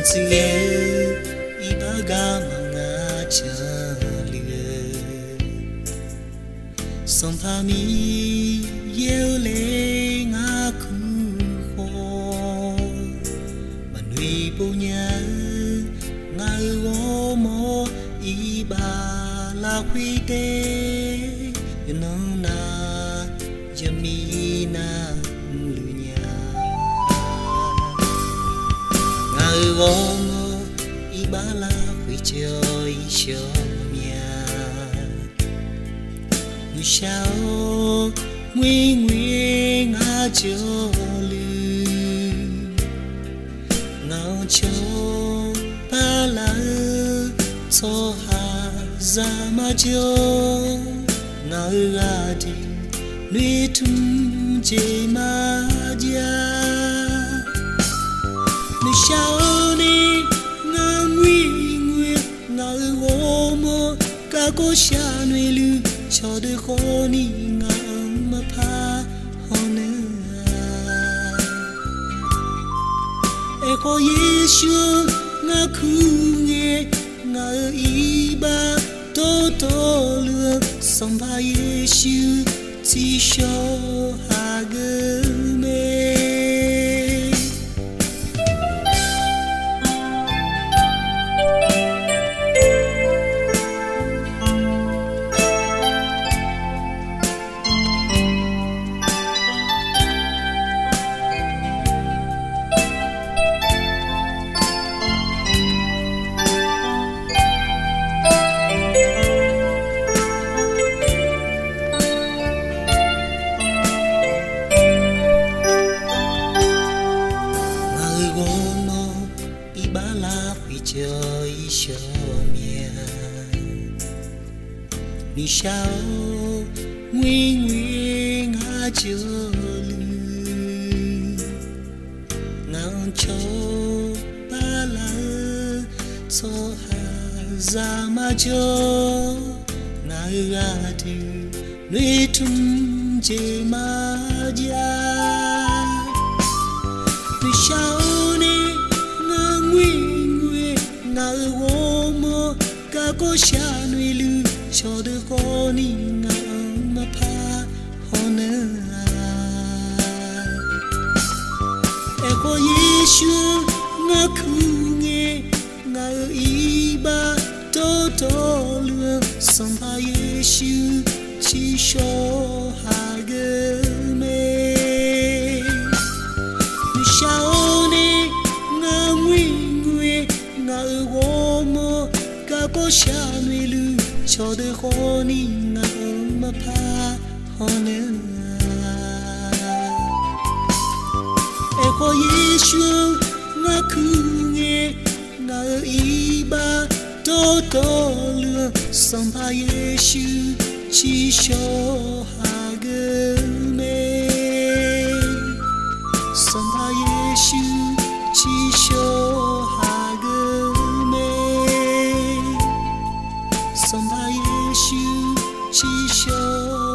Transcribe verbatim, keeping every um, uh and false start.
tsuif ghae-eu iqbax garma ngar canluf-eu, Sanqpaq Miqyaer-eu le ngar kuq khawf, maqnoeq pov nya-eu ngaq-euq ghawrmawr iqbax lafkhoer tae, yawqnan nav yawqmiq nav mrluf nya. Ngaq-euq ghawrmawr iqbax lafkhoer jawr-ir shawr mya. Nuishar-or, ngoer ngoer-aer ngar jawrluf, ngaq-anr cawba laf-eu tsawrhaqzaq marjawr, ngaq-euq ghaq deuq noeqtmq jeq marjav. Nuishar-awr nae ngar ngoer ngoer-aer ngaq-euq ghawrmawr garkawv shaq noeqluf cawqdeuq khawfni ngaq-anr maqpar hawnar-a. Aerkhawf Yeqsur-anr ngar kur ngae, ngaq-euq iqbax dawrdawqluf-eu Sanqpaq Yeqsur tsiqshawq hageuf mae. Ngaq-euq ghawrmawr iqbax lafkhoer jawr-ir shawr mya. Nuishar-or, ngoer ngoer-aer ngar jawrluf, ngaq-anr cawba laf-eu tsawrhaqzaq marjawr, ngaq-euq ghaq deuq noeqtmq jeq marjav. Nuishar-or nae ngar ngoer ngoer-aer ngaq-euq ghawrmawr garkawv shaq noeqluf cawqdeuq khawfni ngaq-anr maqpar hawnar-a. Aerkhawf Yeqsur-anr ngar kur ngae, ngaq-euq iqbax dawrdawqluf-eu Sanqpaq Yeqsur tsiqshawq hageuf mae. Nuishar-or nae ngar ngoer ngoer-aer ngaq-euq ghawrmawr garkawv shaq noeqluf cawqdeuq khawfni ngaq-anr maqpar hawnar-a. Aerkhawf Yeqsur-anr ngar kur ngae, ngaq-euq iqbax dawrdawqluf-eu Sanqpaq Yeqsur tsiqshawq hageuf mae. Sanqpaq Yeqsur tsiqshawq hageuf mae. Sanqpaq Yeqsur tsiqshawq